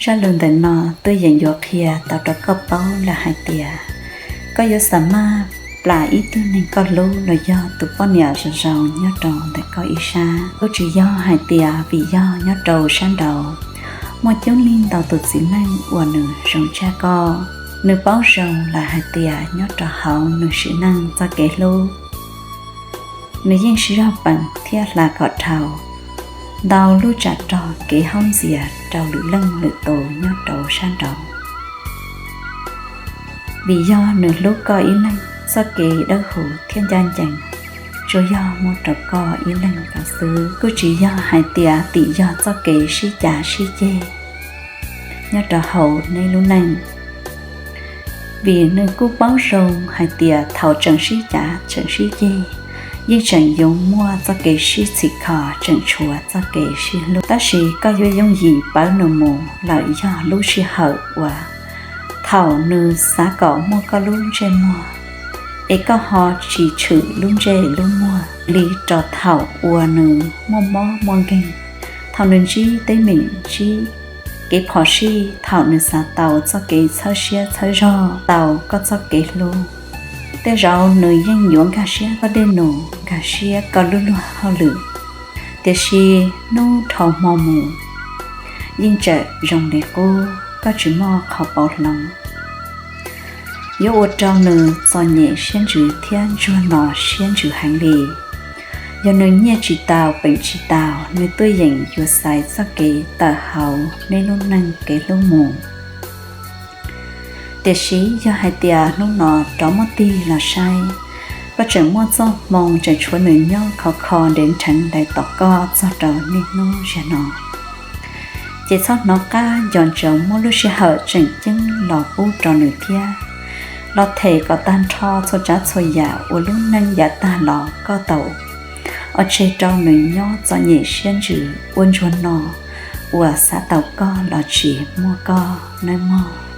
Zaj lus ntawm no tuaj yeem yuav qhia tau rau koj paub lawm hais tias koj yuav xa maj plam ib tug neeg koj hlub los yog tus poj niam zoo zoo nyob rau ntawm koj ib sab. Kuj tsis yog hais tias vim yog nyob rau sab nraud muaj coob leej ntau tus txiv neej uas nws zoo tshaj koj. Nws paub zoo lawm hais tias nyob rau hauv nws sim neej txoj kev hlub, nws yeej sib zog peem thiab hla kom dhau ntau lub tsam rog kev haub ntxias rau lwm leej lwm tus nyob rau sab nraud. Vim yog nws hlub koj ib leeg, txoj kev dawb huv thiab ncaj ncees tsuas yog muaj rau koj ib leeg xwb. Kuj tsis yog hais tias tim yog txoj kev sib cav sib ceg nyob rau hauv neb lub neej, vim nws kuj paub zoo hais tias thaum tseem sib cav tseem sib ceg, yeej tseem yuav muaj txoj kev sib txhim kho, tseem tshuav txoj kev sib hlub. Tab sis koj yuav yooj yim pawv nws mus lawm yog lub sij hawm uas thaum nws xav kom muaj koj lub ntsej muag, es koj ho tsis tshwm lub ntsej lub muag li rau thaum uas nws muaj mob muaj nkeeg, thaum nws ntsib teeb meem, ntsib kev phom sij, thaum nws xav tau txoj kev txhawb siab txhawb zog, tau koj txoj kev hlub. Tej zaum nws yeej yuav nkag siab koj dej num, nkag siab koj lub luag hauj lwm, tiam sis hnub dhau hmo mus yeej tseem zoo li qub, koj tsis muaj qhov pauv hloov. Yuav ua rau nws txom nyem siab ntsws thiab ntsuag no siab ntsws heev li. Yog nws nyiaj tsis tau, peem tsis tau, nws tuaj yeem yuav xaiv txoj kev tawm hauv neb lub neej kev hlub mus. Tiam sis yog hais tias hnub no rov muab tig los saib, koj tseem muaj txoj hmoo tseem tshuav nws nyob khov kho ntev nrheev daim tom koj txog rau niaj hnub ziag no, ces txhob hnov qab nco ntsoov muab lub sij hawm tseem ceeb los pub rau nws thiab los them kom tag nrho txhua tsav txhua yam uas lub neej yav tag los koj tau ua tseg rau nws nyob txom nyem siab ntsws ua ntsuag no uas xav tau koj los tsis muaj koj nawb mog.